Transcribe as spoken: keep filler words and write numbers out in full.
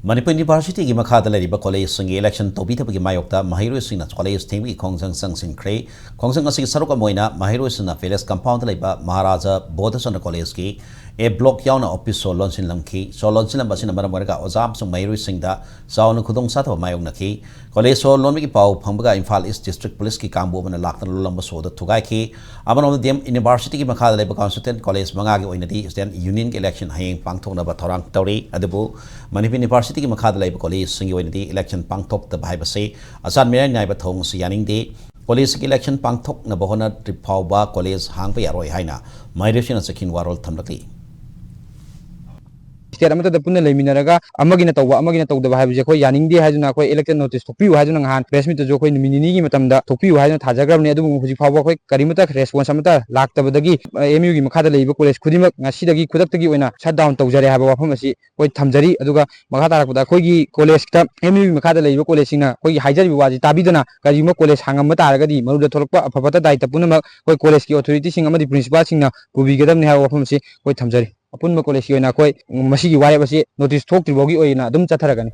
ꯃꯅꯤꯄꯨꯔ ꯌꯨꯅꯤꯚꯔꯁꯤꯇꯤꯒꯤ ꯃꯈꯥꯗ ꯂꯩꯔꯤꯕ ꯀꯣꯂꯦꯖꯁꯤꯡꯒꯤ ꯏꯂꯦꯛꯁꯟ ꯇꯧꯕꯤꯗꯕꯒꯤ ꯃꯥꯌꯣꯛꯇ ꯃꯍꯩꯔꯣꯏꯁꯤꯡꯅ ꯀꯣꯂꯦꯖ ꯊꯤꯡꯕꯒꯤ ꯈꯣꯡꯖꯪ ꯆꯪꯁꯤꯟꯈ꯭ꯔꯦ꯫ ꯈꯣꯡꯖꯪ ꯑꯁꯤꯒꯤ ꯁꯔꯨꯛ ꯑꯃ ꯑꯣꯏꯅ ꯃꯍꯩꯔꯣꯏꯁꯤꯡꯅ ꯄꯦꯂꯦꯁ ꯀꯝꯄꯥꯎꯟꯗ ꯂꯩꯕ ꯃꯍꯥꯔꯥꯖꯥ ꯕꯣꯙꯆꯟꯗ꯭ꯔ ꯀꯣꯂꯦꯖꯀꯤ ꯑꯦ ꯕ꯭ꯂꯣꯛ ꯌꯥꯎꯅ ꯑꯣꯐꯤꯁ ꯁꯣ ꯂꯣꯟꯁꯤꯟꯂꯝꯈꯤ꯫ ꯁꯣ ꯂꯣꯟꯁꯤꯟꯂꯝꯕ ꯑꯁꯤꯅ ꯃꯔꯝ ꯑꯣꯏꯔꯒ ꯑꯣꯖꯥ ꯑꯃꯁꯨꯡ ꯃꯍꯩꯔꯣꯏꯁꯤꯡꯗ ꯆꯥꯎꯅ ꯈꯨꯗꯣꯡꯆꯥꯗꯕ ꯃꯥꯌꯣꯛꯅꯈꯤ꯫ ꯀꯣꯂꯦꯖ ꯁꯣ ꯂꯣꯟꯕꯒꯤ ꯄꯥꯎ ꯐꯪꯕꯒ ꯏꯝꯐꯥꯜ ꯏꯁ ꯗꯤꯁꯇ꯭ꯔꯤꯛ ꯄꯨꯂꯤꯁꯀꯤ ꯀꯥꯡꯕꯨ ꯑꯃꯅ ꯂꯥꯛꯇꯨꯅ ꯂꯣꯜꯂꯝꯕ ꯁꯣꯗ ꯊꯨꯒꯥꯏꯈꯤ꯫ ꯑꯃꯔꯣꯝꯗ ꯗꯤ ꯑꯦꯝ ꯌꯨꯅꯤꯚꯔꯁꯤꯇꯤꯒꯤ ꯃꯈꯥꯗ ꯂꯩꯕ ꯀꯟꯁꯇꯤꯇ꯭ꯌꯨꯌꯦꯟꯠ ꯀꯣꯂꯦꯖ ꯃꯉꯥꯒꯤ ꯑꯣꯏꯅꯗꯤ ꯁ꯭ꯇꯨꯗꯦꯟꯠ ꯌꯨꯅꯤꯌꯟꯒꯤ ꯏꯂꯦꯛꯁꯟ ꯍꯌꯦꯡ ꯄꯥꯡꯊꯣꯛꯅꯕ ꯊꯧꯔꯥꯡ ꯇꯧꯔꯤ꯫ ꯑꯗꯨꯕꯨ ꯃꯅꯤꯄꯨꯔ ꯌꯨꯅꯤꯚꯔꯁꯤꯇꯤꯒꯤ ꯃꯈꯥꯗ ꯂꯩꯕ ꯀꯣꯂꯦꯖꯁꯤꯡꯒꯤ ꯑꯣꯏꯅꯗꯤ ꯏꯂꯦꯛꯁꯟ ꯄꯥꯡꯊꯣꯛꯇꯕ ꯍꯥꯏꯕꯁꯤ ꯑꯆꯥꯟ ꯃꯤꯔꯥꯏ ꯅꯥꯏꯕ ꯊꯧꯑꯣꯡ ꯑꯁꯤ ꯌꯥꯅꯤꯡꯗꯦ꯫ ꯀꯣꯂꯦꯖꯁꯤꯡꯒꯤ ꯏꯂꯦꯛꯁꯟ ꯄꯥꯡꯊꯣꯛꯅꯕ ꯍꯣꯠꯅꯗ꯭ꯔꯤ ꯐꯥꯎꯕ ꯀꯣꯂꯦꯖ ꯍꯥꯡꯕ ꯌꯥꯔꯣꯏ ꯍꯥꯏꯅ ꯃꯍꯩꯔꯣꯏꯁꯤꯡꯅ ꯆꯦꯛꯁꯤꯟ ꯋꯥꯔꯣꯜ ꯊꯝꯂꯛꯂꯤ꯫ ꯁ꯭ꯇꯦꯠ ꯑꯃꯠꯇꯗ ꯄꯨꯟꯅ ꯂꯩꯃꯤꯟꯅꯔꯒ ꯑꯃꯒꯤꯅ ꯇꯧꯕ ꯑꯃꯒꯤꯅ ꯇꯧꯗꯕ ꯍꯥꯏꯕꯁꯦ ꯑꯩꯈꯣꯏ ꯌꯥꯅꯤꯡꯗꯦ ꯍꯥꯏꯗꯨꯅ ꯑꯩꯈꯣꯏ ꯏꯂꯦꯛꯇꯦꯗ ꯅꯣꯇꯤꯁ ꯊꯣꯛꯄꯤꯌꯨ ꯍꯥꯏꯗꯨꯅ ꯉꯍꯥꯟ ꯄ꯭ꯔꯦꯁ ꯃꯤꯠꯇꯁꯨ ꯑꯩꯈꯣꯏ ꯅꯨꯃꯤꯠ ꯅꯤꯅꯤꯒꯤ ꯃꯇꯝꯗ ꯊꯣꯛꯄꯤꯌꯨ ꯍꯥꯏꯗꯨꯅ ꯊꯥꯖꯈ꯭ꯔꯕꯅꯤ꯫ ꯑꯗꯨꯕꯨ ꯍꯧꯖꯤꯛ ꯐꯥꯎꯕ ꯑꯩꯈꯣꯏ ꯀꯔꯤꯃꯠꯇ ꯔꯦꯁꯄꯣꯟꯁ ꯑꯃꯠꯇ ꯂꯥꯛꯇꯕꯗꯒꯤ ꯑꯦꯝ ꯌꯨꯒꯤ ꯃꯈꯥꯗ ꯂꯩꯔꯤꯕ ꯀꯣꯂꯦꯖ ꯈꯨꯗꯤꯡꯃꯛ ꯉꯁꯤꯗꯒꯤ ꯈꯨꯗꯛꯇꯒꯤ ꯑꯣꯏꯅ ꯁꯠ ꯗꯥꯎꯟ ꯇꯧꯖꯔꯦ ꯍꯥꯏꯕ ꯋꯥꯐꯝ ꯑꯁꯤ ꯑꯩꯈꯣꯏ ꯊꯝꯖꯔꯤ꯫ ꯑꯗꯨꯒ ꯃꯈꯥ ꯇꯥꯔꯛꯄꯗ ꯑꯩꯈꯣꯏꯒꯤ ꯀꯣꯂꯦꯖꯇ ꯑꯦꯝ ꯌꯨꯒꯤ ꯃꯈꯥꯗ ꯂꯩꯔꯤꯕ ꯀꯣꯂꯦꯖꯁꯤꯡꯅ ꯑꯩꯈꯣꯏꯒꯤ ꯍꯥꯏꯖꯔꯤꯕ ꯋꯥꯁꯤ ꯇꯥꯕꯤꯗꯅ ꯀꯔꯤꯒꯨꯝꯕ ꯀꯣꯂꯦꯖ ꯍꯥꯡꯉꯝꯕ ꯇꯥꯔꯒꯗꯤ ꯃꯗꯨꯗ ꯊꯣꯛꯂꯛꯄ ꯑꯐ ꯐꯠꯇ ꯗꯥꯏꯇ ꯄꯨꯝꯅꯃꯛ ꯑꯩꯈꯣꯏ ꯀꯣꯂꯦꯖꯀꯤ ꯑꯣꯊꯣꯔꯤꯇꯤꯁꯤꯡ ꯑꯃꯗꯤ ꯄ꯭ꯔꯤꯟꯁꯤꯄꯥꯜꯁꯤꯡꯅ ꯄꯨꯕꯤꯒꯗꯕꯅꯤ ꯍꯥꯏꯕ ꯋꯥꯐꯝ ꯑꯁꯤ ꯑꯩꯈꯣꯏ ꯊꯝꯖꯔꯤ꯫ ꯑꯄꯨꯟꯕ ꯀꯣꯂꯦꯖꯀꯤ ꯑꯣꯏꯅ ꯑꯩꯈꯣꯏ ꯃꯁꯤꯒꯤ ꯋꯥꯔꯦꯞ ꯑꯁꯤ ꯅꯣꯇꯤꯁ ꯊꯣꯛꯇ꯭ꯔꯤꯐꯥꯎꯒꯤ ꯑꯣꯏꯅ ꯑꯗꯨꯝ ꯆꯠꯊꯔꯒꯅꯤ꯫